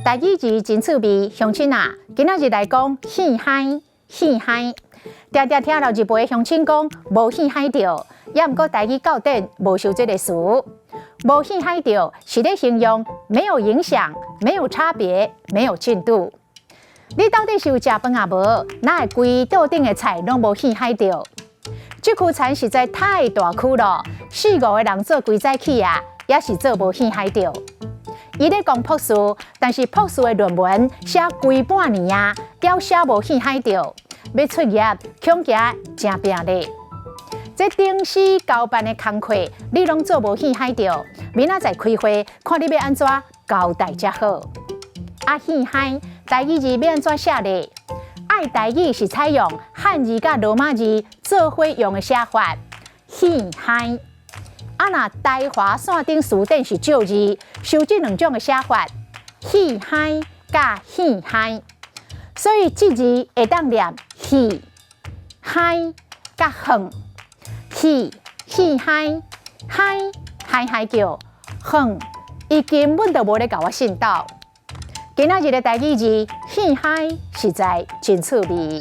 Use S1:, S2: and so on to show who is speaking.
S1: 台語字真趣味，鄉親啊，今仔日來講耳海，耳海，定定聽老一輩鄉親講無耳海著，猶毋過台語教典無收這个詞，無耳海著是咧形容沒有影響、沒有差別、沒有進度。你到底是有食飯抑無？哪會規桌頂的菜攏無耳海著？這區田實在太大區咯，四五个人做規早起啊，也是做無耳海著。伊咧講博士，但是博士的論文寫規半年啊，猶寫無耳海著，欲出業恐驚誠拚咧。這頂死交辦的工課，你攏做無耳海著，明仔載開會，看你欲按怎交代才好。啊，耳海台語字欲按怎寫咧？愛台語是採用漢字佮羅馬字做伙用的寫法，耳海。啊，若台華線頂詞典是照字，收這兩種的寫法，耳海佮耳海，所以這字會當念耳海佮遠，耳耳海海海海叫遠，伊根本就無咧共我信道。今仔日的台語字耳海實在真趣味。